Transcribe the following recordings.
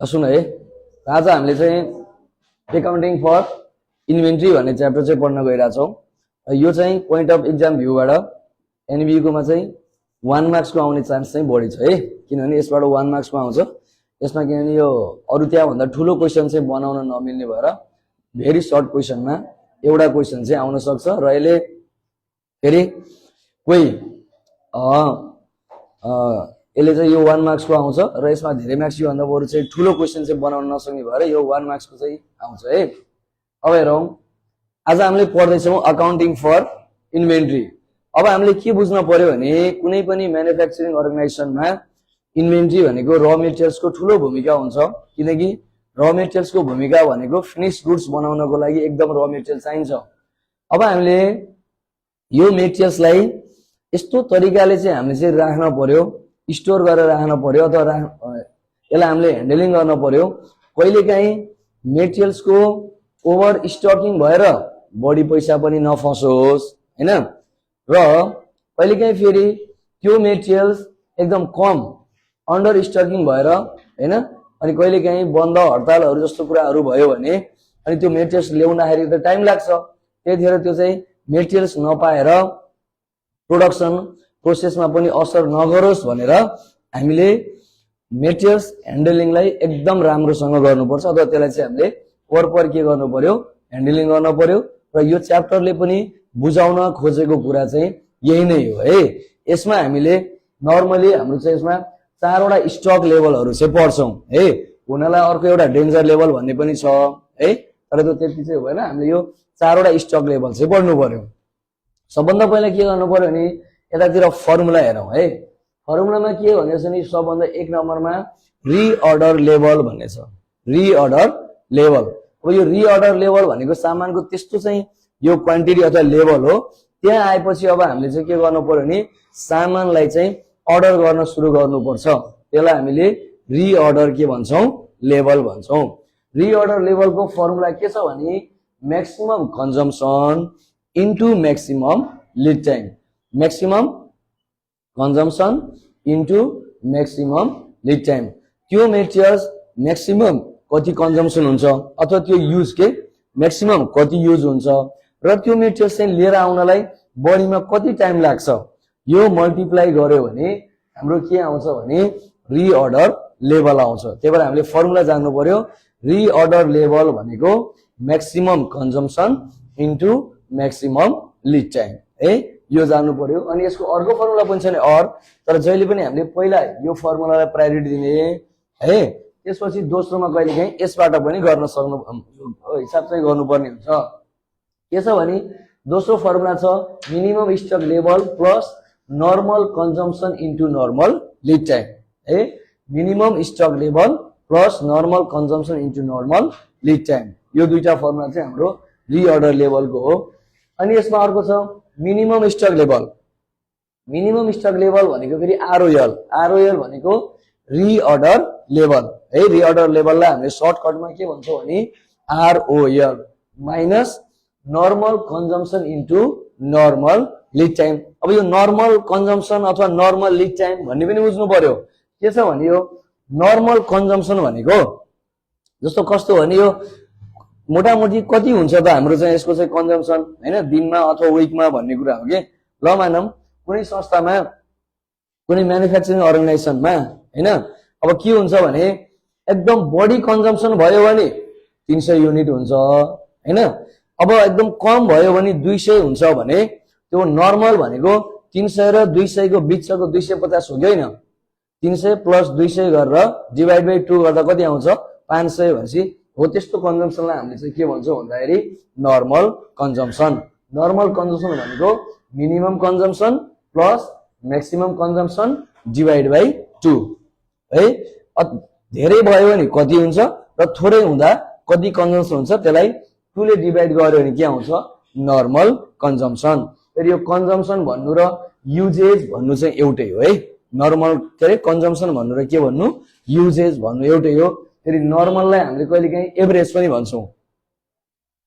सुन है आज हामीले चाहिँ एकाउन्टिङ फर इन्भेन्ट्री भन्ने च्याप्टर चाहिँ पढ्न गइरहेछौँ। यो चाहिँ पोइन्ट अफ एक्जाम भ्यूबाट एनबी कोमा चाहिँ 1 मार्क्स को आउने चान्स चाहिँ बढी छ है, किनभने यसबाट 1 मार्क्स को आउँछ। यसमा किनभने यो अरु त्यहाँ भन्दा ठूलो क्वेशन चाहिँ बनाउन नमिल्ने भएर भेरी सर्ट क्वेशनमा एउटा क्वेशन चाहिँ आउन सक्छ र यसले फेरि कोही यसले चाहिँ यो 1 मार्क्स को आउँछ र यसमा धेरै मार्क्स यो भन्दा बरु चाहिँ ठूलो क्वेशन चाहिँ बनाउन नसक्ने भएर यो 1 मार्क्स को चाहिँ आउँछ है। अब हेरौं, आज हामीले पढ्दै छौं अकाउन्टिङ फर इन्भेन्ट्री। अब हामीले के बुझ्न पर्यो भने कुनै पनि म्यानुफ्याक्चरिङ अर्गनाइजेसनमा इन्भेन्ट्री भनेको र मेटेरियल्स को ठूलो भूमिका हुन्छ, किनकि र मेटेरियल्स को भूमिका भनेको फिनिश गुड्स बनाउनको लागि एकदम र मेटेरियल चाहिन्छ। अब हामीले यो मेटेरियल्सलाई यस्तो तरिकाले चाहिँ हामीले चाहिँ राख्न पर्यो, स्टोर गरेर राख्न पर्यो अथवा यसलाई हामीले ह्यान्डलिङ गर्न पर्यो। कहिलेकाहीँ मेटेरियल्स को ओभर स्टकिङ भएर बढी पैसा पनि नफसोस् हैन, र कहिलेकाहीँ फेरि त्यो मेटेरियल्स एकदम कम अन्डर स्टकिङ भएर हैन, अनि कहिलेकाहीँ बन्द हडतालहरु जस्तो कुराहरु भयो भने अनि त्यो मेटेरियल्स ल्याउँदाखेरि त टाइम लाग्छ। त्यतिखेर त्यो चाहिँ मेटेरियल्स नपाएर प्रोडक्सन प्रोसेसमा पनि असर नगरोस् भनेर हामीले मेटेरियल्स ह्यान्डलिङलाई एकदम राम्रोसँग गर्नुपर्छ, अथवा त्यसलाई चाहिँ हामीले वरपर के गर्नु पर्यो, ह्यान्डलिङ गर्न पर्यो। र यो च्याप्टरले पनि बुझाउन खोजेको कुरा चाहिँ यही नै हो है। यसमा हामीले नर्मली हाम्रो चाहिँ यसमा चारवटा स्टक लेभलहरु चाहिँ पढ्छौं है। हुनलाई अर्को एउटा डेन्जर लेभल भन्ने पनि छ है, तर त्यो त्यति चाहिँ होइन। हामीले यो चारवटा स्टक लेभल चाहिँ पढ्नु पर्यो। सबभन्दा पहिला के गर्नु पर्यो भने यतातिर फर्मुला हेरौं है। फर्मुलामा के भनेछ नि, सबभन्दा 1 नम्बरमा रिअर्डर लेभल भन्ने छ, रिअर्डर लेभल। अब यो रिअर्डर लेभल भनेको सामानको त्यस्तो चाहिँ यो क्वान्टिटी अथवा लेभल हो। त्यहाँ आएपछि अब हामीले चाहिँ के गर्नु पर्यो भने सामानलाई चाहिँ अर्डर गर्न सुरु गर्नुपर्छ। त्यसलाई हामीले रिअर्डर के भन्छौं, लेभल भन्छौं। रिअर्डर लेभलको फर्मुला के छ भने maximum consumption into maximum lead time, maximum consumption into maximum lead time. त्यो मेटेरियल्स म्याक्सिमम कति कन्जम्पसन हुन्छ अथवा त्यो युज के म्याक्सिमम कति युज हुन्छ र त्यो मेटेरियल्स चाहिँ लिएर आउनलाई बढीमा कति टाइम लाग्छ, यो मल्टिप्लाई गर्यो भने हाम्रो के आउँछ भने रिअर्डर लेभल आउँछ। त्यही भएर हामीले फर्मुला जान्नु पर्यो। रिअर्डर लेभल भनेको maximum consumption into maximum lead time है, यो जान्नु पर्यो। अनि यसको अर्को फर्मुला पनि छ नि अर, तर जहिले पनि हामीले पहिला यो फर्मुलालाई प्रायोरिटी दिने है, त्यसपछि दोस्रोमा कहिलेकाहीँ यसबाट पनि गर्न सक्नु हिसाब चाहिँ गर्नुपर्ने हुन्छ। के छ भने दोस्रो फर्मुला छ minimum stock level plus normal consumption into normal lead time है। Minimum stock level plus normal consumption into normal lead time, यो दुईटा फर्मुला चाहिँ हाम्रो रिअर्डर लेभलको हो। अनि यसमा अर्को छ minimum stock level. Minimum stock level भनेको फेरि आरओएल, आरओएल भनेको रिअर्डर लेभल है। रिअर्डर लेभललाई हामीले सर्टकटमा के भन्छौं भने ROL minus normal consumption into normal lead time. अब यो नर्मल कन्जम्पसन अथवा नर्मल लिड टाइम भन्ने पनि बुझ्नु पर्यो। के छ भने यो नर्मल कन्जम्पसन भनेको जस्तो कस्तो भने यो मोटामोटी कति हुन्छ त हाम्रो चाहिँ यसको चाहिँ कन्जम्पसन हैन, दिनमा अथवा विकमा भन्ने कुरा हो के। ल मानौं कुनै संस्थामा कुनै म्यानुफ्याक्चरिङ अर्गनाइजेसनमा हैन, अब के हुन्छ भने एकदम बढी कन्जम्पसन भयो भने 300 युनिट हुन्छ हैन, अब एकदम कम भयो भने 200 हुन्छ भने त्यो नर्मल भनेको 300 र 200 को बीचको 250 हो हैन। 300 प्लस 200 गरेर डिभाइड बाइ 2 गर्दा कति आउँछ 500 भनेपछि हो। त्यस्तो कन्जम्पसनलाई हामीले चाहिँ के भन्छौं भन्दाखेरि नर्मल कन्जम्पसन। नर्मल कन्जम्पसन भनेको minimum consumption plus maximum consumption divide by 2 है। धेरै भयो भने कति हुन्छ र थोरै हुँदा कति कन्जम्पसन हुन्छ, त्यसलाई 2 ले डिभाइड गर्यो भने के आउँछ नर्मल कन्जम्पसन। फेरि यो कन्जम्पसन भन्नु र युजेज भन्नु चाहिँ एउटै हो है। नर्मल के अरे कन्जम्पसन भन्नु र के भन्नु युजेज भन्नु एउटै हो। फेरि नर्मललाई हामीले कहिलेकाहीँ एभरेज पनि भन्छौं,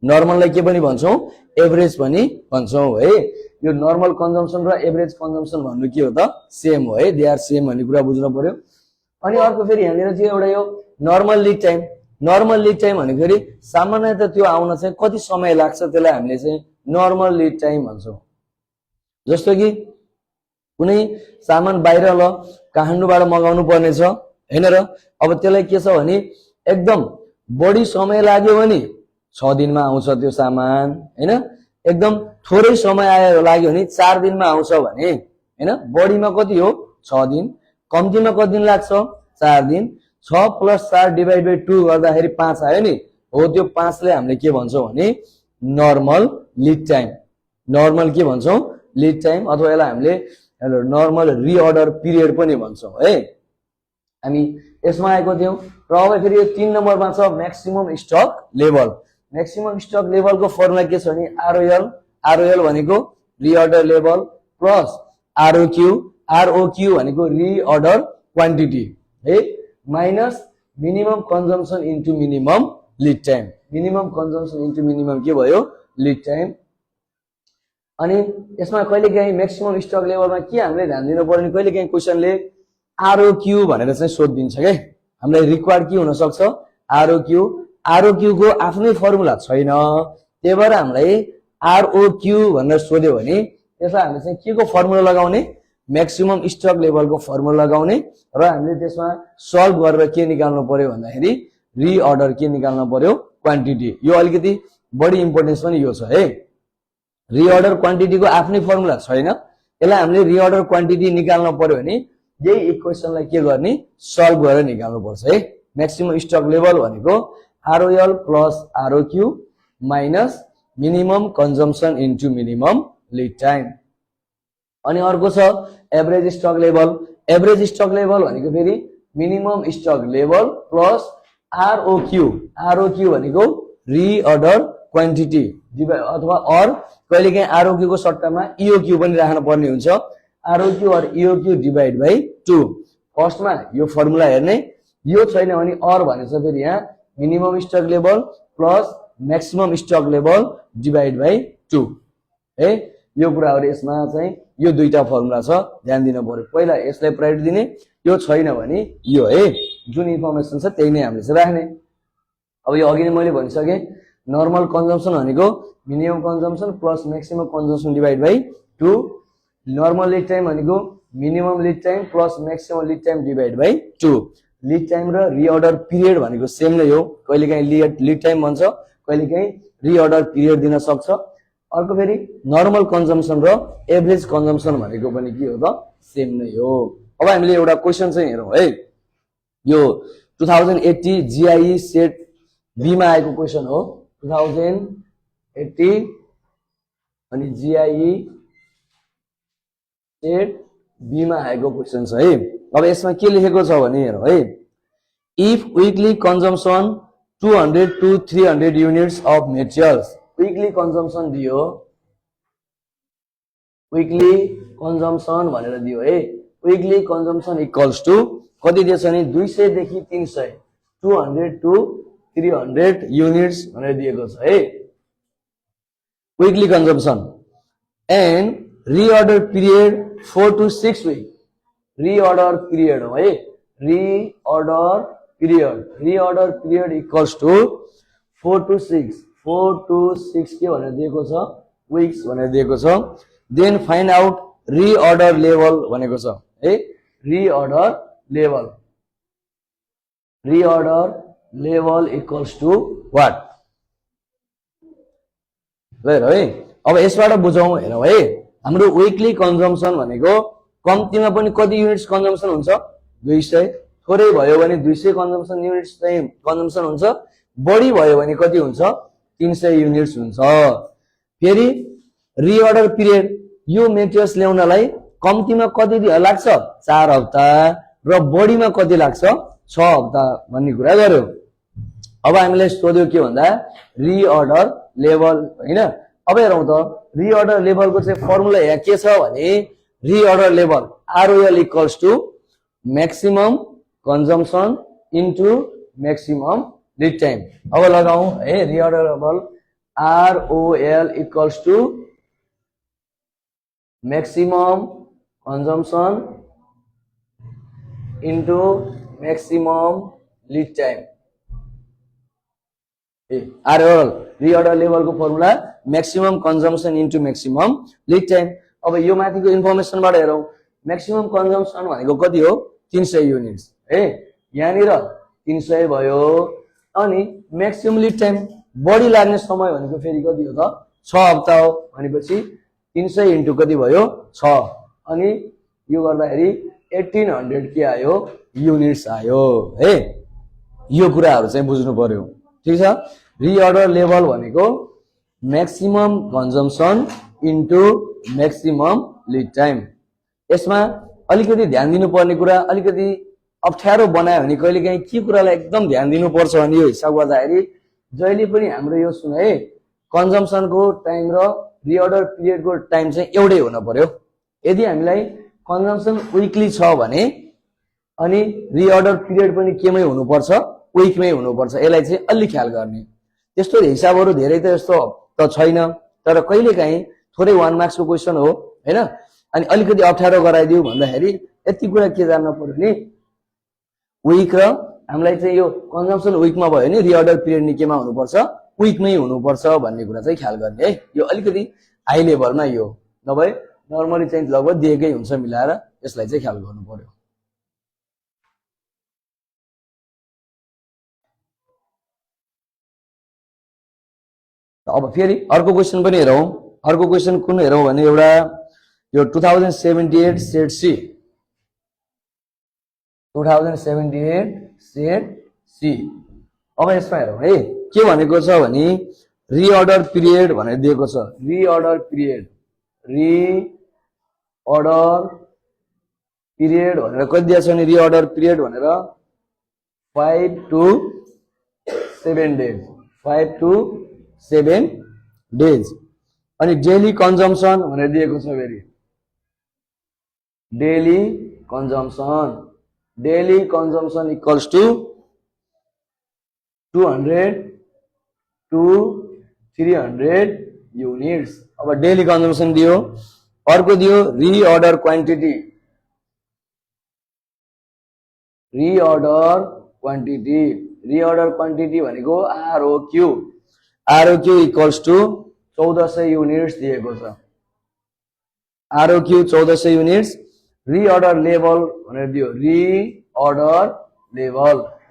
नर्मललाई के पनि भन्छौं एभरेज पनि भन्छौं है। यो नर्मल कन्जम्पसन र एभरेज कन्जम्पसन भन्नु के हो त सेम हो है, दे आर सेम भन्ने कुरा बुझ्नु पर्यो। अनि अर्को फेरि यहाँनिर चाहिँ एउटा यो नर्मल लिड टाइम भनेको सामान्यतः त्यो आउन चाहिँ कति समय लाग्छ त्यसलाई हामीले चाहिँ नर्मल लिड टाइम भन्छौँ। जस्तो कि कुनै सामान बाहिर ल काठमाडौँबाट मगाउनु पर्ने छ हैन र, अब त्यसलाई के छ भने एकदम बढी समय लाग्यो भने 6 दिनमा आउँछ त्यो सामान हैन, एकदम थोरै समय लाग्यो भने 4 दिनमा आउँछ भने हैन, बढीमा कति हो 6 दिन, कम्तीमा कति दिन लाग्छ 4 दिन, 6 + 4 / 2 गर्दाखेरि 5 आयो नि, हो त्यो 5 ले हामीले के भन्छौँ भने नर्मल लिड टाइम, नर्मल के भन्छौँ लिड टाइम, अथवा यसलाई हामीले नर्मल रिअर्डर पिरियड पनि भन्छौँ है। हामी यसमा आएको थियौं र अब फेरि यो 3 नम्बरमा छ maximum stock level. Maximum stock लेभलको फर्मुला के छ भने आरओएल भनेको रिअर्डर लेभल प्लस आरओक्यू भनेको रिअर्डर क्वान्टिटी है, minus minimum consumption into minimum lead time. Minimum consumption into minimum के भयो लिड टाइम। अनि यसमा कहिलेकाहीँ म्याक्सिमम स्टक लेभलमा के हामीले ध्यान दिनु पर्ने, कहिलेकाहीँ क्वेशनले आरओक्यू भनेर चाहिँ सोधिदिन्छ के, हामीलाई रिक्वायर्ड के हुन सक्छ आरओक्यू को आफ्नै फर्मुला छैन, त्यही भएर हामीलाई आरओक्यू भनेर सोध्यो भने त्यसलाई हामीले चाहिँ के को फर्मुला लगाउने म्याक्सिमम स्टक लेभलको फर्मुला लगाउने र हामीले त्यसमा सल्भ गरेर के निकाल्नु पर्यो भन्दाखेरि रिअर्डर के निकाल्नु पर्यो क्वान्टिटी। यो अलिकति बढी इम्पोर्टेन्स पनि यो छ है, रिअर्डर क्वान्टिटीको आफ्नै फर्मुला छैन, यसलाई हामीले रिअर्डर क्वान्टिटी निकाल्नु पर्यो भने यही इक्वेसनलाई के गर्ने सल्भ गरेर निकाल्नु पर्छ है। म्याक्सिमम स्टक लेभल भनेको ROL plus ROQ minus minimum consumption into minimum lead time. अनि अर्को छ average stock level. Average stock level भनेको फेरि minimum stock level plus ROQ भनेको रिअर्डर क्वान्टिटी अथवा अर कहिलेकाहीँ आरओक्यू को सट्टामा इओक्यू पनि राख्न पर्ने हुन्छ, आरओक्यू और इओक्यू / 2। फर्स्टमा यो फर्मुला हेर्ने, यो छैन भने अर भनेछ फेरि यहाँ minimum stock level plus maximum stock level / 2 है। यो कुराहरु यसमा चाहिँ यो दुईटा फर्मुला छ, ध्यान दिनु पर्यो। पहिला यसलाई प्रायोरिटी दिने, यो छैन भने यो है, जुन इन्फर्मेसन छ त्यही नै हामीले चाहिँ राख्ने। अब यो अघि नै मैले भनिसके नर्मल कन्जम्पसन भनेको minimum consumption plus maximum consumption / 2, normal lead time भनेको minimum lead time plus maximum lead time / 2। Lead time र रिअर्डर पिरियड भनेको सेम नै हो, कहिलेकाहीँ लिड टाइम भन्छ, कहिलेकाहीँ रिअर्डर पिरियड दिन सक्छ। अर्को फेरि नर्मल कन्जम्पसन र एभरेज कन्जम्पसन भनेको पनि के हो त सेम नै हो। अब हामीले एउटा क्वेशन चाहिँ हेरौँ है, यो 2080 जीआई सेट बी मा आएको क्वेशन हो। 2080 अनि जीआई सेट बी मा आएको क्वेशन छ है। अब यसमा के लेखेको छ भने हेरौँ है, if weekly consumption 200 to 300 units of materials, weekly consumption दियो, वीकली कन्जम्पसन भनेर दियो है, वीकली कन्जम्पसन इक्वल्स टु कति दिएछ भने 200 देखि 300, 200 to 300 युनिट्स भनेर दिएको छ है weekly consumption. And reorder period 4 to 6 week, reorder period हो है, reorder period equals to 4 to 6 के भनेर दिएको छ, विक्स भनेर दिएको छ। Then find out reorder level भनेको छ है, reorder level equals to what है। अब यसबाट बुझौँ हेरौँ है, हाम्रो वीकली कन्जम्पसन भनेको कम्तीमा पनि कति युनिट्स कन्जम्पसन हुन्छ 200, थोरै भयो भने 200 कन्जम्पसन युनिट्स चाहिँ कन्जम्पसन हुन्छ, बढी भयो भने कति हुन्छ 300 युनिट्स हुन्छ। फेरि रिअर्डर पिरियड, यो मेटेरियल्स ल्याउनलाई कम्तीमा कति लाग्छ 4 हप्ता र बढीमा कति लाग्छ 6 हप्ता भन्ने कुरा गर्यो। अब हामीलाई सोध्यो के भन्दा रिअर्डर लेभल हैन। अब हेरौँ त रिअर्डर लेभलको चाहिँ फर्मुला यहाँ के छ भने reorder level ROL equals to maximum consumption into maximum lead time. अब लगाऊ है, reorder level ROL equals to maximum consumption into maximum lead time ROL reorder लेभलको formula maximum consumption into maximum lead time. अब यो माथिको इन्फर्मेसनबाट हेरौँ maximum consumption भनेको कति हो 300 युनिट्स है यहाँनिर 300 भयो अनि म्याक्सिमम लिड टाइम बढी लाग्ने समय भनेको फेरि कति हो त 6 हप्ता हो भनेपछि 300 इन्टु कति भयो 6 अनि यो गर्दाखेरि 1800 के आयो युनिट्स आयो है यो कुराहरु चाहिँ बुझ्नु पर्यो ठीक छ। रिअर्डर लेभल भनेको maximum consumption into maximum lead time. यसमा अलिकति ध्यान दिनुपर्ने कुरा अलिकति अप्ठ्यारो बनायो भने कहिलेकाहीँ के कुरालाई एकदम ध्यान दिनुपर्छ भने यो हिसाब गर्दाखेरि जहिले पनि हाम्रो यो सुन है कन्जम्सनको टाइम र रिअर्डर पिरियडको टाइम चाहिँ एउटै हुन पर्यो। यदि हामीलाई कन्जम्सन विकली छ भने अनि रिअर्डर पिरियड पनि केमै हुनुपर्छ विकमै हुनुपर्छ यसलाई चाहिँ अलि ख्याल गर्ने। त्यस्तो हिसाबहरू धेरै त यस्तो त छैन तर कहिलेकाहीँ थोरै 1 मार्क्सको क्वेसन हो हैन अनि अलिकति अप्ठ्यारो गराइदियो भन्दाखेरि यति कुरा के जान्न पर्यो नि विक र हामीलाई चाहिँ यो कन्जम्सन विकमा भयो नि रिअर्डर पिरियड नि केमा हुनुपर्छ विकमै हुनुपर्छ भन्ने कुरा चाहिँ ख्याल गर्ने है। यो अलिकति हाई लेभलमा यो नभए नर्मली चाहिँ लगभग दिएकै हुन्छ मिलाएर यसलाई चाहिँ ख्याल गर्नु पर्यो। अब फेरि अर्को क्वेसन पनि हेरौँ अर्को क्वेसन कुन हेरौँ भने एउटा यो 2078 सेट सी 2078 सेट सी। अब यसमा हेरौँ है के भनेको छ भने रिअर्डर पिरियड भनेर दिएको छ रिअर्डर पिरियड भनेर कति दिएको छ भने रिअर्डर पिरियड भनेर 5 to 7 days 5 to 7 days अनि डेली कन्जम्सन भनेर दिएको छ फेरि daily consumption equals to 200 to 300 units. अब डेली कन्जम्सन दियो अर्को दियो रिअर्डर क्वान्टिटी भनेको आरओक्यू इक्वल्स टु 1400 युनिट्स दिएको छ आरओक्यू 1400 युनिट्स। रिअर्डर लेभल भनेर दियो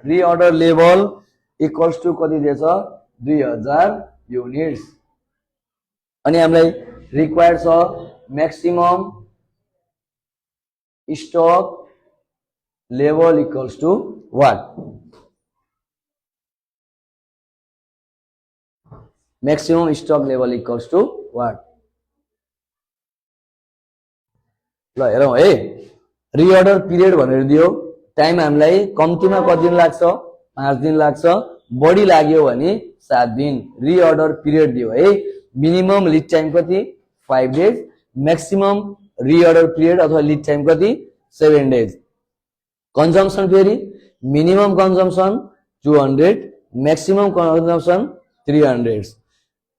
रिअर्डर लेभल इक्वल्स टु कति दिएछ 2000 युनिट्स अनि हामीलाई रिक्वायर्ड छ maximum stock level equals to what maximum stock level equals to what ल हेरौँ है रिअर्डर पिरियड भनेर दियो टाइम हामीलाई कम्तीमा कति दिन लाग्छ 5 दिन लाग्छ बढी लाग्यो भने 7 दिन रिअर्डर पिरियड दियो है। मिनिमम लिड टाइम कति 5 डेज म्याक्सिमम रिअर्डर पिरियड अथवा लिड टाइम कति 7 डेज। कन्जम्सन फेरि minimum consumption 200 maximum consumption 300।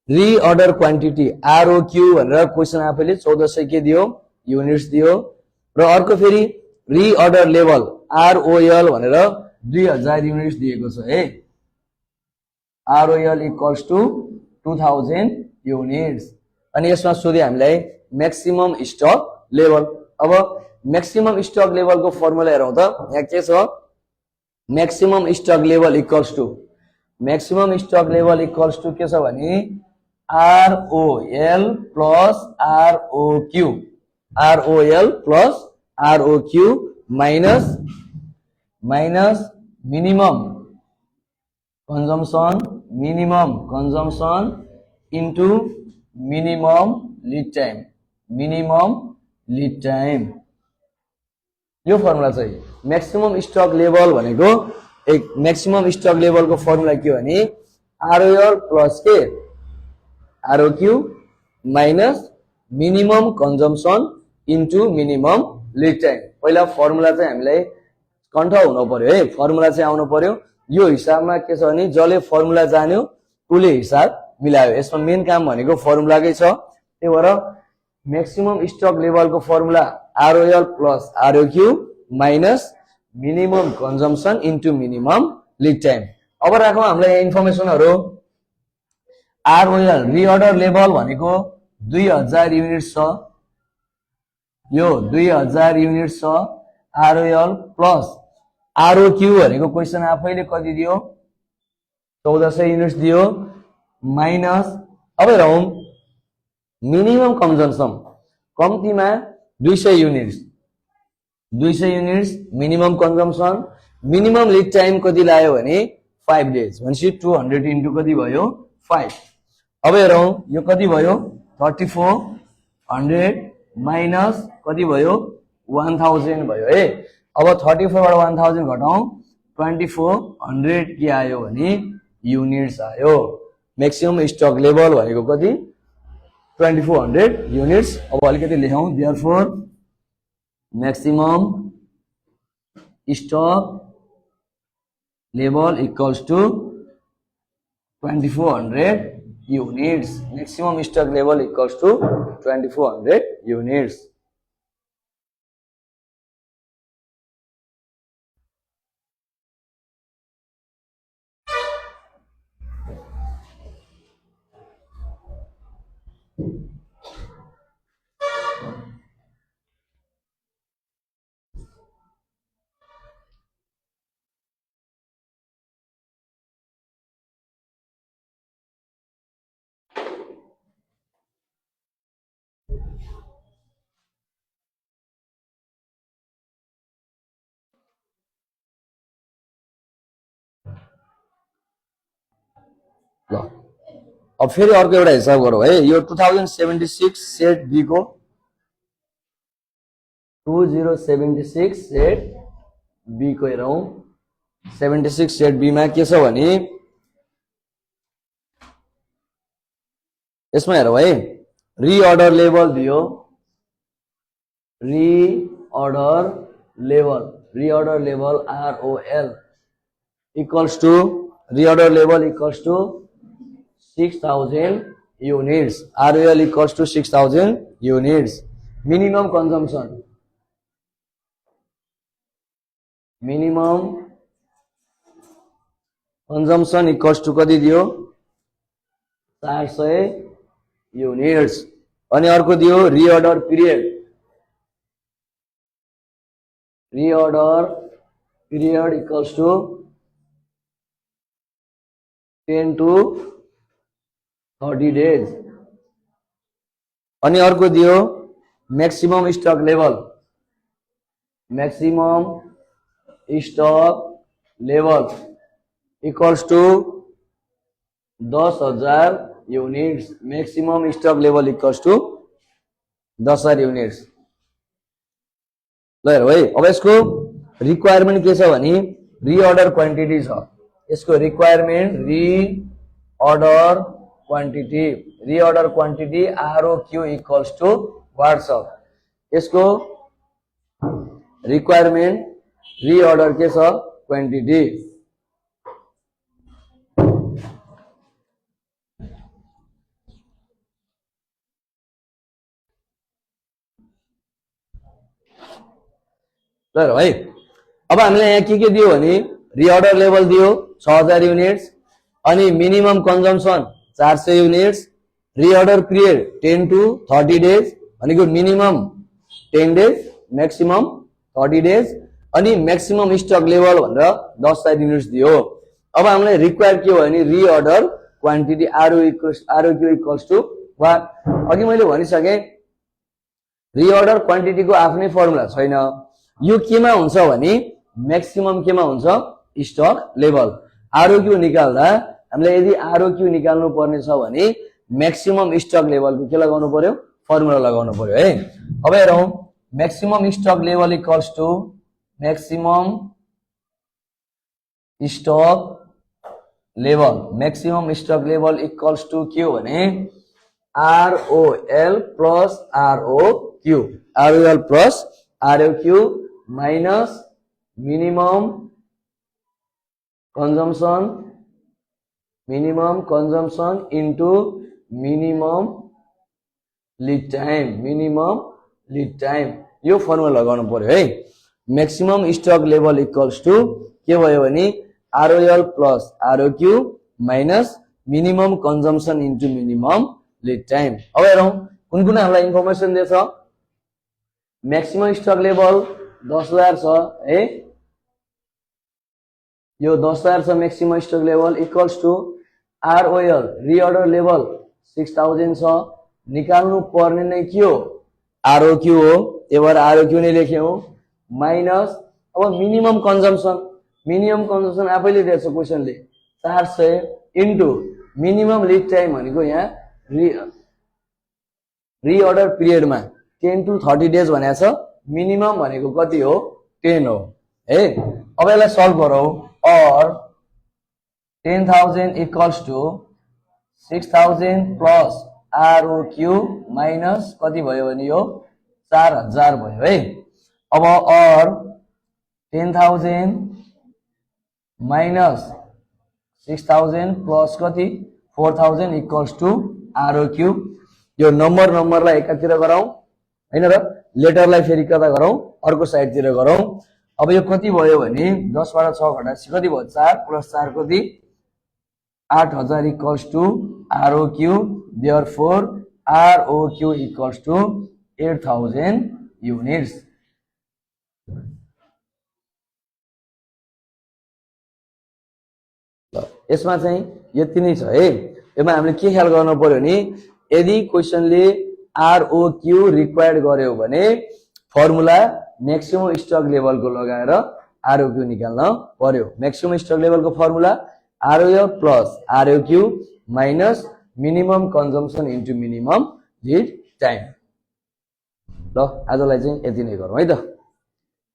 Reorder quantity ROQ भनेर क्वेसन आफैले 1400 के दियो युनिट्स दियो र अर्को फेरि रिअर्डर लेभल आरओएल भनेर 2000 युनिट्स दिएको छ है आरओएल इक्वल्स टु 2000 युनिट्स अनि यसमा सोधे हामीलाई म्याक्सिमम स्टक लेभल। अब म्याक्सिमम स्टक लेभलको फर्मुला हेरौँ त यहाँ के छ maximum stock level equals to के छ भने ROL plus ROQ minus minimum consumption into minimum lead time यो फर्मुला चाहिँ म्याक्सिमम स्टक लेभल भनेको एक म्याक्सिमम स्टक लेभलको फर्मुला के भने आरओएल प्लस के ROQ minus minimum consumption into minimum lead time. पहिला फर्मुला चाहिँ हामीलाई कन्ठ हुनु पर्यो है फर्मुला चाहिँ आउनु पर्यो। यो हिसाबमा के छ भने जसले फर्मुला जान्यो उसले हिसाब मिलायो। यसमा मेन काम भनेको फर्मुलाकै छ। त्यही भएर म्याक्सिमम स्टक लेभलको formula ROL plus ROQ minus minimum consumption into minimum lead time. अब राखौँ हामीलाई यहाँ इन्फर्मेसनहरु। आरओएल रिअर्डर लेभल भनेको 2000 युनिट छ, यो 2000 युनिट छ आरओएल प्लस आरओक्यू भनेको क्वेशन आफैले कति दियो 1400 युनिट्स दियो माइनस अब हेरौं मिनिमम कन्जम्पसन कम्तीमा 200 units minimum consumption minimum lead time कति लाग्यो भने 5 डेज भनेपछि 200 इन्टु कति भयो 5। अब हेरौं यो कति भयो 3400 माइनस कति भयो 1000 भयो है। अब 34 बाट 1000 घटाउँ 2400 के आयो भने युनिट्स आयो। मैक्सिमम स्टक लेभल भनेको कति 2400 युनिट्स। अब अलिकति लेखौं therefore maximum stock level equals to 2400 units. Maximum stock level equals to 2400 units. ल अब फेरि अर्को एउटा हिसाब गरौँ है। यो 2076 सेट बी को 2076 सेट बी को हेरौं 76 सेट बी मा के छ भने यसमा हेरौं है रिअर्डर लेभल दियो reorder level ROL equals to reorder level equals to 6000 units. ROL equals to 6000 units. Minimum consumption equals to कति दियो 400 units. अनि अर्को दियो reorder period equals to 10 to 30 days. अनि अर्को दियो maximum stock level equals to 10,000 units. Maximum stock level equals to 10,000 units. ल हेरौ है अब यसको रिक्वायरमेन्ट के छ भने रिअर्डर क्वान्टिटी छ। यसको requirement reorder quantity ROQ equals to WhatsApp. यसको रिक्वायरमेन्ट रिअर्डर के छ क्वान्टिटी ल है। अब हामीले यहाँ के दियो भने रिअर्डर लेभल दियो 6000 युनिट्स अनि minimum consumption 400 units reorder period 10 to 30 days भनेको मिनिमम 10 डेज मैक्सिमम 30 डेज अनि मैक्सिमम स्टक लेभल भनेर 10,000 युनिट्स दियो। अब हामीलाई रिक्वायर के हो भने reorder quantity ROQ equals two what. अघि मैले भनिसके रिअर्डर क्वान्टिटीको आफ्नै फर्मुला छैन। यो केमा हुन्छ भने मैक्सिमम केमा हुन्छ स्टक लेभल। आरओक्यू निकाल्दा हामीले यदि आरओक्यू निकाल्नु पर्ने छ भने मैक्सिमम स्टक लेभलको के लगाउनु पर्यो फर्मुला लगाउनु पर्यो है। अब हेरौं maximum stock level equals to maximum stock level equals to के हो भने ROL plus ROQ minus minimum consumption into minimum lead time यो फर्मुला लगाउनु पर्यो है। Maximum stock level equals to के भयो भने ROL plus ROQ minus minimum consumption into minimum lead time. अब हेरौँ कुन कुन हामीलाई इन्फर्मेसन दिएछ। म्याक्सिमम स्टक लेभल 10,000 छ है, यो 10,000 छ maximum stock level equals to ROL reorder level 6,000 छ। निकाल्नु पर्ने नै के हो ROQ हो, त्यही भएर ROQ नै लेख्यौं माइनस अब मिनिमम कन्जम्सन आफैले दिएछ क्वेशनले 400 इन्टु मिनिमम लिड टाइम भनेको यहाँ रिअर्डर पिरियडमा 10 to 30 डेज भनेको छ, मिनिमम भनेको कति हो 10 हो है। अब यसलाई सल्भ गरौँ। और 10,000 equals to 6,000 plus ROQ minus कति भयो भने यो 4,000 भयो है। अब और 10,000 माइनस 6,000 प्लस कति 4,000 इक्वल्स टु ROQ। यो नम्बरलाई एकातिर गरौँ हैन र लेटरलाई फेरि कता गरौँ अर्को साइडतिर गरौँ। अब यो कति भयो भने 10 बाट 6 घटाएपछि कति भयो 4 प्लस 4 कति 8,000 equals to ROQ। Therefore ROQ equals to 8,000 units. यसमा चाहिँ यति नै छ है। यसमा हामीले के ख्याल गर्नु पर्यो नि, यदि क्वेशनले ROQ रिक्वायर्ड गर्यो भने फर्मुला म्याक्सिमम स्टक लेभलको लगाएर ROQ निकाल्न पर्यो। म्याक्सिमम स्टक लेभलको formula ROL plus ROQ minus minimum consumption into minimum lead time. ल आजलाई चाहिँ यति नै गरौँ है त।